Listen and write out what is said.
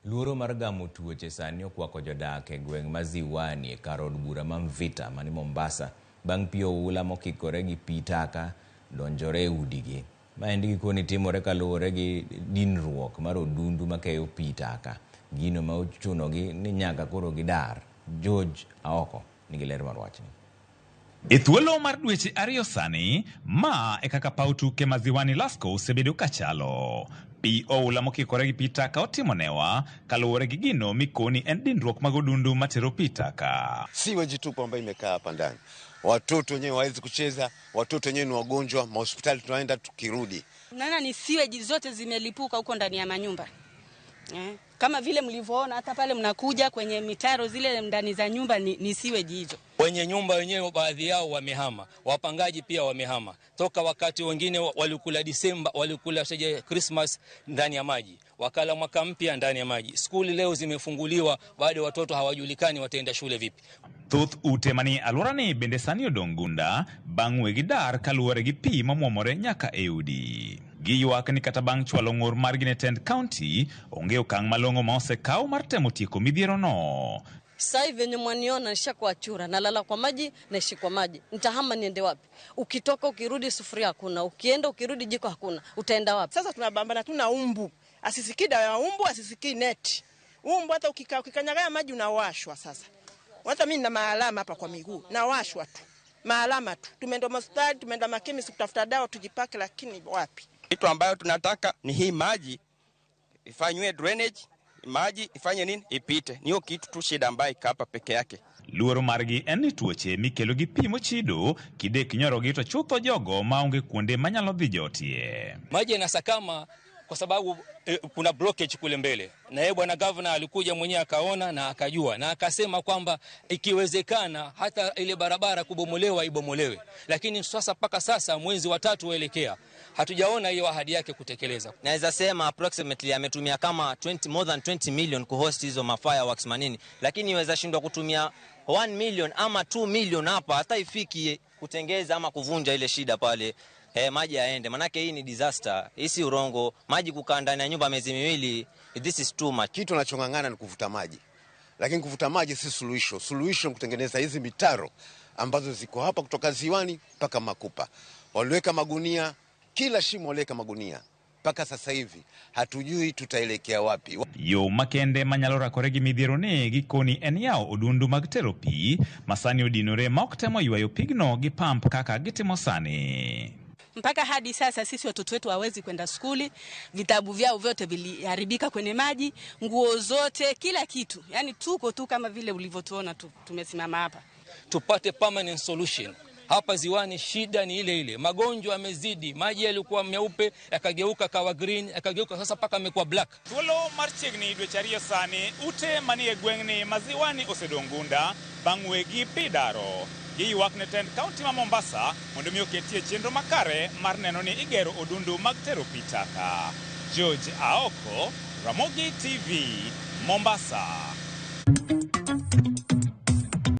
Luoro mar gamo tuoche sani okwako jodak e gweng' ma Ziwani e kar od bura ma Mvita mani Mombasa bang' pi oula mokikore gi pi taka donjore e udigi. Maendi gikoni timore kaluwore gi dinruok mar odundu makeyo pi taka. Gino ma ochunogi ni nyaka koro gidar. George Aoko nigi ler mar wachni. E thuolo mar dweche 2 sani, ma e kaka paw tuke ma Ziwani Lasco osebedo kachalo. Pi oula mokikore gi pi taka otimo newa kaluwore gi gino mikoni en dinruok mag odundu matero pi taka. Sewage tupu ambayo imekaa hapa ndani. Watoto wenyewe hawawezi kucheza, watoto wenyewe ni wagonjwa, mahospitali tunaenda tukirudi. Unaona ni sewage zote zimelipuka huko ndani ya manyumba. Kama vile mlivyoona hata pale mnakuja kwenye mitaro zile ndani za nyumba ni sewage hizo. Wenye nyumba wenyewe baadhi yao wamehama, wapangaji pia wamehama. Toka wakati wengine walikula Disemba, walikula sherehe Christmas ndani ya maji, wakala mwaka mpya ndani ya maji. Skuli leo zimefunguliwa, bado watoto hawajulikani wataenda shule vipi. Thoth ute manie alworani bende sani odong' gunda bang' wegi dar kaluwore gi pi mamuomore nyaka e udi. Giywak ni kata bang' chwalo ng'ur margi ne tend kaunti, onge okang' malong'o ma osekaw mar temo tieko midhierono. Sasa hivi venye mwaniona nishakuwa chura, nalala kwa maji, naishi kwa maji. Nitahama niende wapi? Ukitoka ukirudi sufuria hakuna, ukienda ukirudi jiko hakuna. Utaenda wapi? Sasa tunabambana tuna umbu. Asisikii dawa ya umbu, asisikii neti. Umbu hata ukikanyaga maji unawashwa sasa. Hata mimi nina maalama hapa kwa miguu, nawashwa tu. Maalama tu. Tumeenda hospitali, tumeenda makemisi kutafuta dawa tujipake, lakini wapi? Kitu ambayo tunataka ni hii maji ifanywe drainage, maji ifanye nini? Ipite. Niyo kitu tu shida ambayo iko hapa peke yake. Luoro margi en ni tuoche mikelo gi pi mochido kidek nyorogi to chutho jogo maonge kuonde manyalo dhi jotie. Maji yanasakama kwa sababu kuna blockage kule mbele. Na yeye bwana governor alikuja mwenyewe akaona na akajua na akasema kwamba ikiwezekana hata ile barabara kubomolewa ibomolewe. Lakini sasa mpaka sasa mwezi wa 3 uelekea hatujaona hiyo ahadi yake kutekeleza. Naweza sema approximately ametumia kama more than 20 million kuhost hizo ma fireworks manini, lakini iweza shindwa kutumia 1 million ama 2 million hapa hata ifiki kutengeza ama kuvunja ile shida pale. Maji yaende, manake hii ni disaster. Hii si urongo. Maji kukaa ndani ya nyumba miezi miwili, this is too much. Kitu anachong'ang'ana ni kuvuta maji. Lakini kuvuta maji si suluhisho. Suluhisho ni kutengeneza hizi mitaro ambazo ziko hapa kutoka ziwani mpaka Makupa. Waliweka magunia, kila shimo waliweka magunia. Mpaka sasa hivi hatujui tutaelekea wapi. Yo makende manyalo rakore gi midhiero ni gikoni en yawo odundu mag tero pi masani odinore ma ok temo ywayo pigno gi pump kaka gitimo sani. Mpaka hadi sasa sisi watoto wetu hawezi kwenda skuli, vitabu vyao vyote viliharibika kwenye maji, nguo zote, kila kitu. Yaani tuko tu kama vile ulivyotuona tu, tumesimama hapa. Tupate permanent solution. Hapa ziwani shida ni ile ile. Magonjwa yamezidi, maji yalikuwa meupe yakageuka kawa green, yakageuka sasa paka yamekuwa black. Thuolo mar chiegni dweche 2 sani, ute manie gweng'ni ma Ziwani osedong' gunda bang' wegi pi daro. Giywak ne tend kaunti ma Mombasa mondo mi oketie chenro makare mar neno ni igero odundu mag tero pi taka. George Aoko, Ramogi TV, Mombasa.